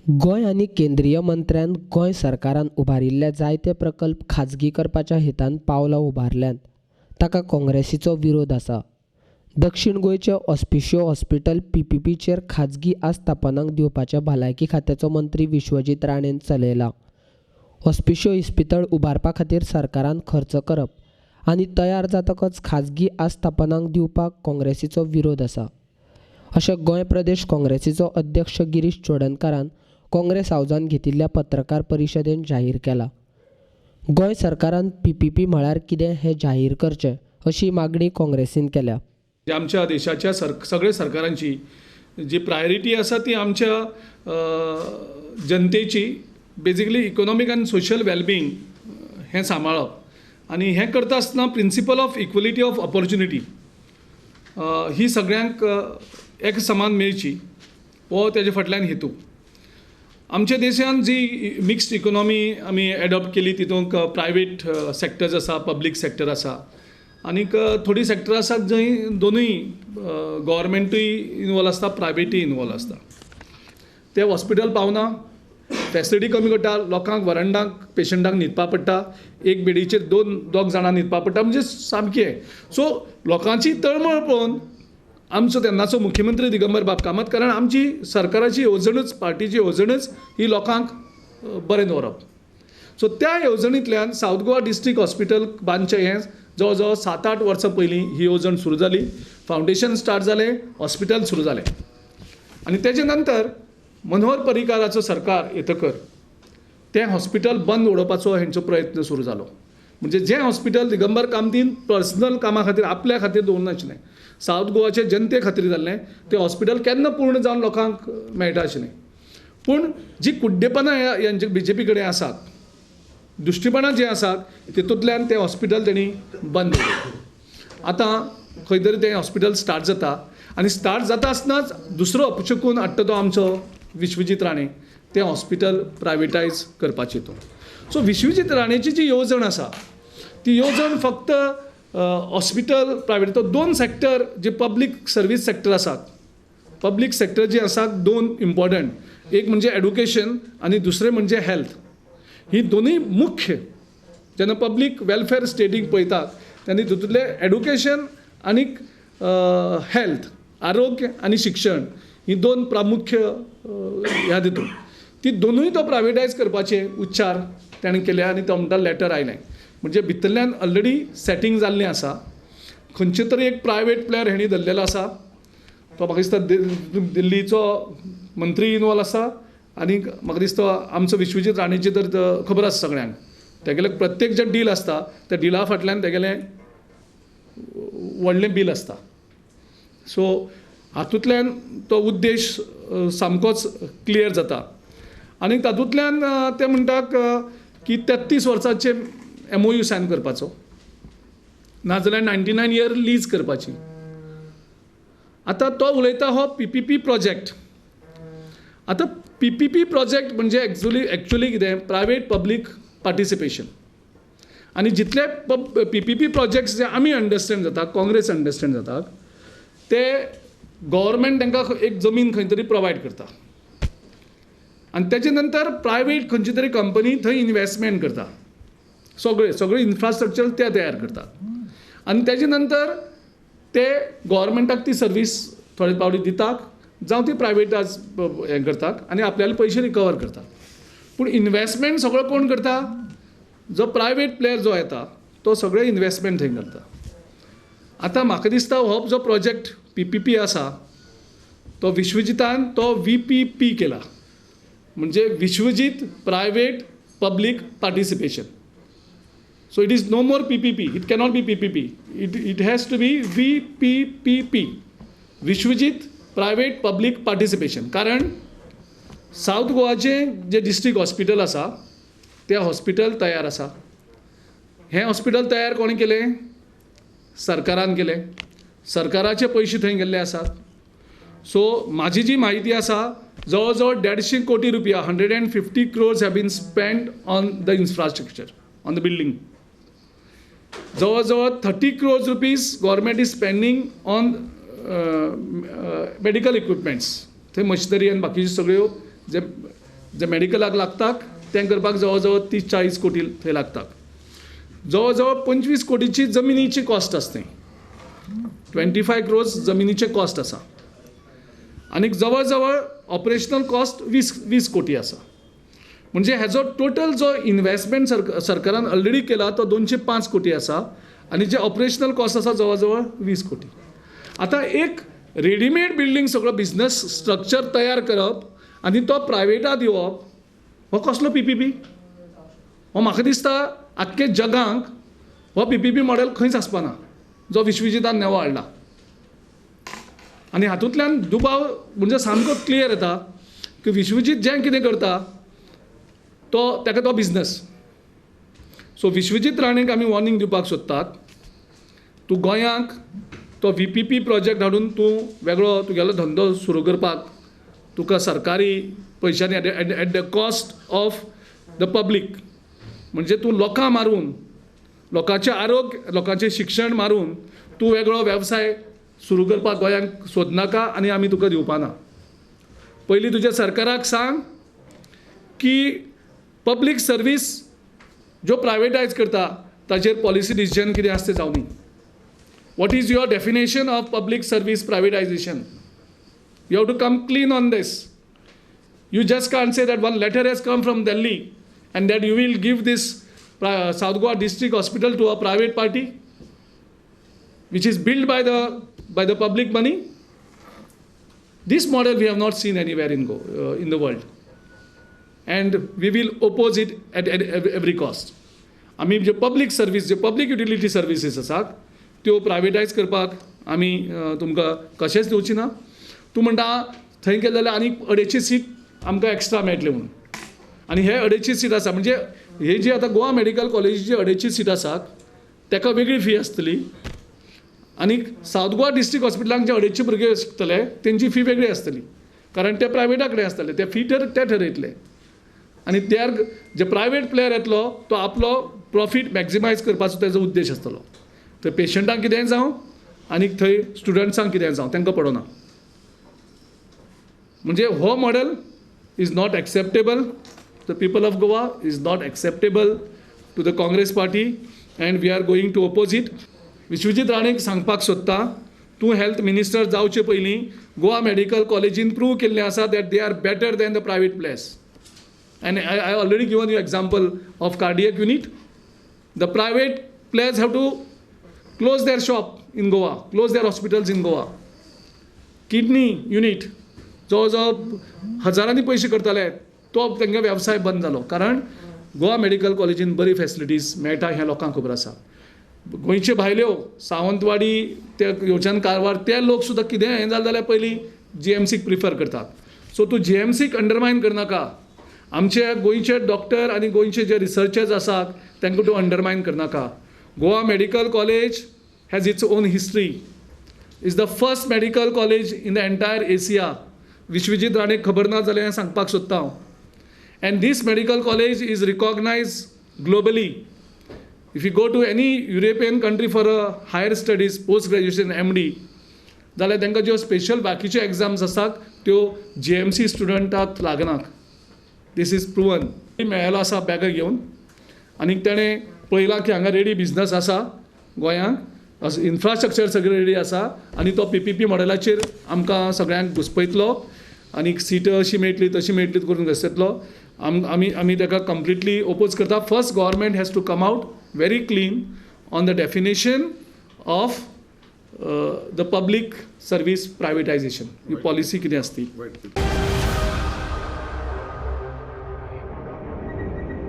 गोंय आनी केंद्रीय मंत्र्यान गोंय सरकारान उबारिल्ले जायते प्रकल्प खाजगी करपाच्या हेतान पावलां उबारल्यांत. ताका काँग्रेसीचो विरोध आसा. दक्षीण गोंयचे ऑस्पिशियो हॉस्पिटल पीपीपीचेर खाजगी आस्थापनांक दिवपाचें भलायकी खात्याचो मंत्री विश्वजीत राणेन चलयलां. ऑस्पिशियो इस्पितळ उबारपा खातीर सरकारान खर्च करप आनी तयार जातकच खाजगी आस्थापनांक दिवपाक काँग्रेसीचो विरोध आसा, अशें गोंय प्रदेश काँग्रेसीचो अध्यक्ष गिरीश चोडणकारान काँग्रेस हावजान घेतिल्ल्या पत्रकार परिशदेन जाहीर केला. गोंय सरकारान पीपीपी म्हळ्यार कितें हें जाहीर करचें अशी मागणी काँग्रेसीन केल्या. आमच्या देशाच्या सगळे सरकारांची जी प्रायोरिटी आसा ती आमच्या जनतेची बेजिकली इकोनॉमीक आनी सोशल वेलबिंग हें सांबाळप आनी हें करता आसतना principle of equality of opportunity ही सगळ्यांक एक समान मेळची हो तेजे फाटल्यान हेतू. आमच्या देशान जी मिक्स्ड इकोनॉमी आमी एडॉप्ट केली तितूंत प्रायवेट सेक्टर्स आसा, पब्लीक सेक्टर आसा आनीक थोडीं सेक्टर आसात जंय दोनूय गोवोरमेंटूय इनवॉल्व आसता, प्रायवेटूय इनवॉल्व आसता. तें हॉस्पिटल पावना, फेसिलिटी कमी पडटा, लोकांक वरंडाक पेशंटांक न्हिदपा पडटा, एक बेडीचेर दोन दोग जाणां न्हिदपा पडटा, म्हणजे सामकें. सो लोकांची तळमळ पळोवन आमचो तेन्नाचो मुख्यमंत्री दिगंबर बाब कामत, कारण आमची सरकाराची येवजणूच, पार्टीची येवजणूच ही लोकांक बरें दवरप. सो त्या येवजणींतल्यान सावथ गोवा डिस्ट्रिक्ट हॉस्पिटल बांदचें हें जवळ जवळ 7-8 वर्सां पयलीं ही येवजण सुरू जाली. फावंडेशन स्टार्ट जालें, हॉस्पिटल सुरू जालें आनी तेजे नंतर मनोहर पर्रीकाराचो सरकार येतकर तें हॉस्पिटल बंद उडोवपाचो हेंचो प्रयत्न सुरू जालो. म्हणजे जें हॉस्पिटल दिगंबर कामतीन पर्सनल कामा खातीर आपल्या खातीर दवरनाशिल्लें, सावथ गोवाचे जनते खातीर जाल्लें, तें हॉस्पिटल केन्ना पूर्ण जावन लोकांक मेळटा आशिल्लें. पूण जी कुड्डेपणां ह्यांचे बीजेपी कडेन आसात, दुश्टीपणां जीं आसात, तितूंतल्यान तें हॉस्पिटल तेणी बंद दवरलें. आतां खंय तरी तें हॉस्पिटल स्टार्ट जाता आनी स्टार्ट जाता आसतनाच दुसरो अपशकून हाडटा तो आमचो विश्वजीत राणे, तें हॉस्पिटल प्रायवेटायज करपाचें तो. सो विश्वजीत राणेची जी येवजण आसा ती येवजण फक्त हॉस्पिटल प्रायवेट, तो दोन सेक्टर जे पब्लीक सर्वीस सेक्टर आसात, पब्लीक सेक्टर जे आसात दोन इम्पॉर्टंट, एक म्हणजे एडुकेशन आनी दुसरें म्हणजे हेल्थ. ही दोनूय मुख्य जेन्ना पब्लीक वेलफेर स्टेटीक पळयतात तेन्ना तितूंतलें एडुकेशन आनीक हेल्थ, आरोग्य आनी शिक्षण ही दोन प्रामुख्य ह्या तितून ती दोनूय तो प्रायवेटायज करपाचे उच्चार ताणें केले आनी तो म्हणटा लेटर आयलें. म्हणजे भितरल्यान ऑलरेडी सेटींग जाल्लें आसा, खंयचे तरी एक प्रायवेट प्लेयर हेणी धरलेलो आसा, तो म्हाका दिसता दिल्लीचो मंत्री इनवॉल्व आसा आनी म्हाका दिसता आमचो विश्वजीत राणेची तर खबर आसा सगळ्यांक, तेगेलें प्रत्येक जें डील आसता त्या डिला फाटल्यान तेगेलें व्हडलें बील आसता. सो हातूंतल्यान तो उद्देश सामकोच क्लियर जाता आनी तातूंतल्यान ते म्हणटात की 33 वर्सांचे MOU sign करपाचो, नाजाल्यार 99 इयर लीज करपाची. आतां तो उलयता हो PPP project. आतां PPP project म्हणजे एक्चुली कितें, प्रायवेट पब्लीक पार्टिसिपेशन. आनी जितले PPP projects जे आमी अंडरस्टँड जाता, काँग्रेस अंडरस्टँड जाता, ते गव्हर्मेंट तांकां एक जमीन खंय तरी प्रोवायड करता आनी तेजे नंतर प्रायवेट खंयची तरी कंपनी थंय इनवेस्टमेंट करता, सगळे इन्फ्रास्ट्रक्चर ते तयार करतात आनी तेजे नंतर ते गव्हर्मेंटाक ती सर्वीस थोडे पावटी दितात जावं ती प्रायवेटाज हें करतात आनी आपल्याले पयशे रिकवर करतात. पूण इनवेस्टमेंट सगळो कोण करता, जो प्रायवेट प्लेयर जो येता तो सगळें इनवेस्टमेंट थंय करता. आतां म्हाका दिसता हो जो प्रोजेक्ट PPP आसा तो विश्वजितान तो VPP केला, म्हणजे Vishwajit private public participation. So it is no more PPP, it cannot be PPP, it has to be VPPP, Vishwajit private public participation. कारण सावथ गोवाचें जें डिस्ट्रिक्ट हॉस्पिटल आसा तें हॉस्पिटल तयार आसा. हें हॉस्पिटल तयार कोणें केलें, सरकारान केलें, सरकाराचे पयशे थंय गेल्ले आसात. सो म्हाजी जी म्हायती आसा जवळ जवळ 150 कोटी रुपया, 150 crores have been spend on the infrastructure, on the building. जवळ जवळ 30 crores rupees government is spending on medical equipments, थंय मशिनरी आनी बाकीच्यो सगळ्यो जे जे मेडिकलाक लागतात तें करपाक जवळ जवळ 30-40 कोटी थंय लागतात. जवळ जवळ 25 कोटीची जमिनीची कॉस्ट आसता, 25 क्रोर्स जमिनीचे कॉस्ट आसा आनी जवळ जवळ ऑपरेशनल कॉस्ट 20 कोटी आसा. म्हणजे हेजो टोटल जो इनवेस्टमेंट सरकारान ऑलरेडी केला तो 205 कोटी आसा आनी जे ऑपरेशनल कॉस्ट आसा जवळ जवळ 20 कोटी. आतां एक रेडीमेड बिल्डींग सगळो बिजनस स्ट्रक्चर तयार करप आनी तो प्रायवेटा दिवप हो कसलो पीपीपी? हो म्हाका दिसता आख्खे जगांक हो पीपीपी मॉडेल खंयच आसपाना जो विश्वजितान नवो हाडला. आनी हातूंतल्यान दुबाव म्हणजे सामको क्लियर येता की विश्वजीत जें कितें करता तो ताका तो बिजनस. सो विश्वजीत राणेक आमी वॉर्निंग दिवपाक सोदतात, तूं गोंयांक तो VPP project हाडून तूं वेगळो तुगेलो धंदो सुरू करपाक तुका सरकारी पयशांनी at the cost of the public, म्हणजे तूं लोकां मारून, लोकांचें आरोग्य, लोकांचें शिक्षण मारून तूं वेगळो वेवसाय सुरू करपाक गोंयांक सोदनाका आनी आमी तुका दिवपाना. पयलीं तुज्या सरकाराक सांग की पब्लीक सर्वीस ज्यो प्रायवेटायज करता ताचेर पॉलिसी डिसिजन कितें आसा तें जावनी. What is your definition of public service privatization? You have to come clean on this. You just can't say that one letter has come from Delhi and that you will give this South Goa District Hospital to a private party, which is built by the public money. This model we have not seen anywhere in the world, and we will oppose it at every cost. आमी जे public service, जे public utility services आसात त्यो प्रायवेटायज करपाक आमी तुमकां कशेंच दिवची ना. तूं म्हणटा थंय गेले जाल्यार आनीक 250 सीट आमकां एक्स्ट्रा मेळटले म्हणून, आनी हे 250 सीट आसा म्हणजे हे जी आतां गोवा मेडिकल कॉलेजीची 250 सीट आसात ताका वेगळी फी आसतली आनी सावथ गोवा डिस्ट्रिक्ट हॉस्पिटलांक जे 250 भुरगे शिकतले तेंची फी वेगळी आसतली, कारण ते प्रायवेटा कडेन आसतले, ते फी ते ठरयतले आनी ते आर जे प्रायवेट प्लेयर येतलो तो आपलो प्रॉफीट मॅक्जिमायज करपाचो तेजो उद्देश आसतलो. थंय पेशंटांक कितेंय जावं आनी थंय स्टुडंट्सांक कितेंय जावं तांकां पडना. म्हणजे हो model is not acceptable to the people of Goa, is not acceptable to the Congress party, and we are going to oppose it. Vishwajit राणेक सांगपाक सोदता, तूं हेल्थ मिनिस्टर जावचे पयलीं गोवा मेडिकल कॉलेजीन प्रूव केल्लें आसा that they are better than the private place. And I already given you example of cardiac unit. The private players have to close their shop in Goa, close their hospitals in Goa. Kidney unit जवळ जवळ हजारांनी पयशे करताले तो तांकां वेवसाय बंद जालो, कारण गोवा मेडिकल कॉलेजीन बरी फेसिलिटीज मेळटा हें लोकांक खबर आसा. गोंयचे भायल्यो सावंतवाडी ते येवच्यान कारवार ते लोक सुद्दां कितें हें जालें जाल्यार पयलीं जीएमसीक प्रिफर करतात. सो तूं जीएमसीक अंडरमायन करनाका. आमचे गोंयचे डॉक्टर आनी गोंयचे जे रिसर्चर्स आसात तांकां तूं अंडरमायन करनाका. Goa medical college has its own history, is the first medical college in the entire Asia. Vishwajit राणेक खबर ना जाल्यार सांगपाक सोदता हांव. And this medical college is recognized globally. If you go to any European country for a higher studies, post graduation MD, जाल्यार तांकां ज्यो special बाकीच्यो एग्जाम्स आसात त्यो जीएमसी स्टुडंटाक लागनात. This is proven. मेळ्ळो आसा बॅगां घेवन आनी ताणें पळयलां की हांगा रेडी बिजनस आसा गोंयांक, इन्फ्रास्ट्रक्चर सगळें रेडी आसा आनी तो पीपीपी मॉडेलाचेर आमकां सगळ्यांक घुसपयतलो आनी सीट अशी मेळटली तशी मेळटली करून घुसयतलो. आमी आमी ताका कंप्लिटली ओपोज करता. First government has to come out very clean on the definition of the public service privatization. He policy कितें आसती.